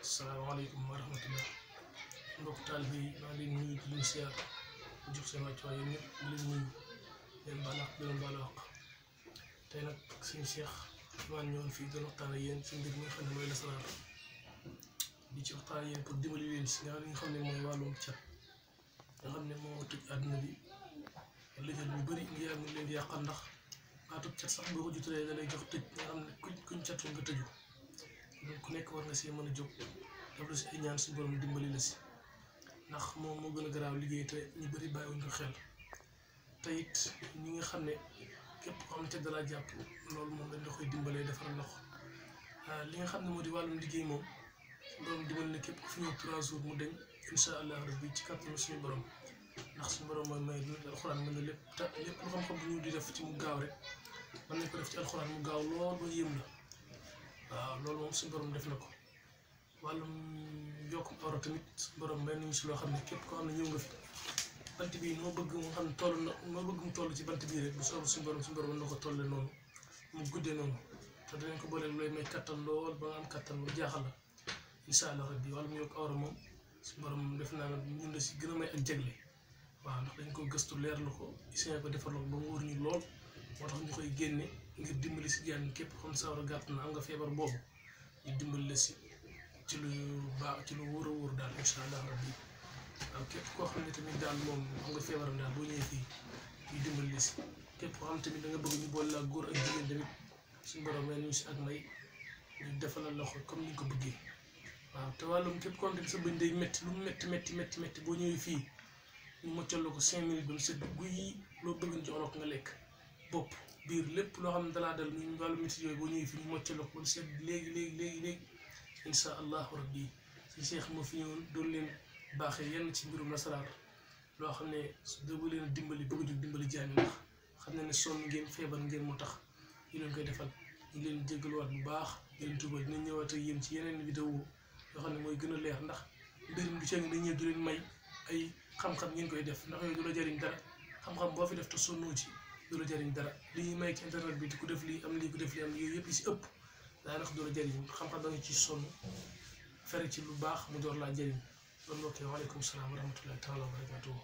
asalaamaaleykum wa rahmatullah mbokk taalibe yi maa ngi leen nuyu di leen siyaar di jox seen wàccuwaay yéen ñëpp di leen nuyu leen baal àq di leen baal àq tey nag sëñ Cheikh Ousmane ñëwoon fii doon waxtaan ak yéen ci mbir mi nga xam ne mooy lasaraar di ci waxtaan ak yéen pour dimbali leen si nga xam ne mooy wàllum cat nga xam ne moo tëj àdduna bi lëjal ñu bëri ngi am leen di yàqal ndax baatub cat sax boo ko jutalee da lay jox tëj nga xam ne kuñ catul nga tëju donc ku nekk war nga see mën a jóg def la si ay ñaan si borom dimbali la si ndax moom moo gën a garaaw liggéey te ñu bëri bàyyiwuñ ko xel te it ñi nga xam ne képp koo xam ne cat dalaa jàpp loolu moom dañ la koy dimbalee defaral la ko li nga xam ne moo di wàllum liggéey moom borom dimbali na képp ku fi ñëw 3 jours mu deñ incha allah rabbi ci kàttanu suñu borom ndax suñu borom mooy may alxuraan mën na lépp te lépp lu xam-xam bu ñu di def ci mu gaaw rek mën nañ ko def ci alxuraan mu gaaw lool ba yéem la waaw loolu moom suñu borom def na ko wàllum yokkum awra tamit borom may nañu si loo xam ne képp koo xam ne ñëw nga fi bant bii noo bëgg mu xam ne toll na noo bëgg mu toll ci bant bii rek bu soobee suñu borom mën na ko tolle noonu mu guddee noonu te dinañ ko booleeg looy may kattan lool ba nga am kattan lu jaaxal la incha allah rabbi wàllum yokk awra moom suñu borom def naa ne ñun la si gën a may ak jagle waaw ndax dañ ko gëstu leer la ko isien ko defar la ko ba mu wóor ñu lool moo tax ñu koy génne ngir dimbali si jaan képp xam ne sawara gàtt na am nga feebar boobu ñu dimbali la si ci lu baax ci lu wóor a wóor daal incha allah rabbi waaw képp koo xam ne tamit daal moom am nga feebaram daal boo ñëwee fii ñu dimbali la si képp koo xam tamit da nga bëgg ñu boole la góor ak jigéen tamit suñu borom may nañu si ak may ñu defalal la ko comme ni nga ko bëggee waaw te wàllum képp koo xam ne sa bëñ day métti lu mu métti boo ñëwee fii ñu moccal la ko 5 minutes ba mu sedd guy loo bëgg ñu jox la ko nga lekk bopp biir lépp loo xam ne dalaa dal ñu wàllu métti yooyu boo ñëwee fii ñu moccal la ko ba mu sedd léegi incha allahu rabbi si Cheikh moo fi ñëwoon doon leen baaxee yenn ci mbirum nasaraar loo xam ne su dee leen a dimbali bëgg a jóg dimbali jaami ndax xam ne sonn ngeen feebar ngeen moo tax ñu leen koy defal ñu leen jégaluwaat bu baax di leen tuubal dinañ ñëwaat ak yéen ci yeneen vidéo yoo xam ne mooy gën a leer ndax mbir mi du cee dañ ñëw du leen may ay xam-xam ngeen koy def ndax yooyu du la jariñ dara xam-xam boo fi def te sonnoo ci du la jariñ dara li ñuy may ci internet bi di ko def lii am lii ko def lii am yooyu yëpp yi si ëpp daanaka du la jariñ xam-xam da nga ci sonn fere ci lu baax mu door laa jariñ loolu mbokk yi waaleykum salaam wa rahmatullahi taala wa barakatuhu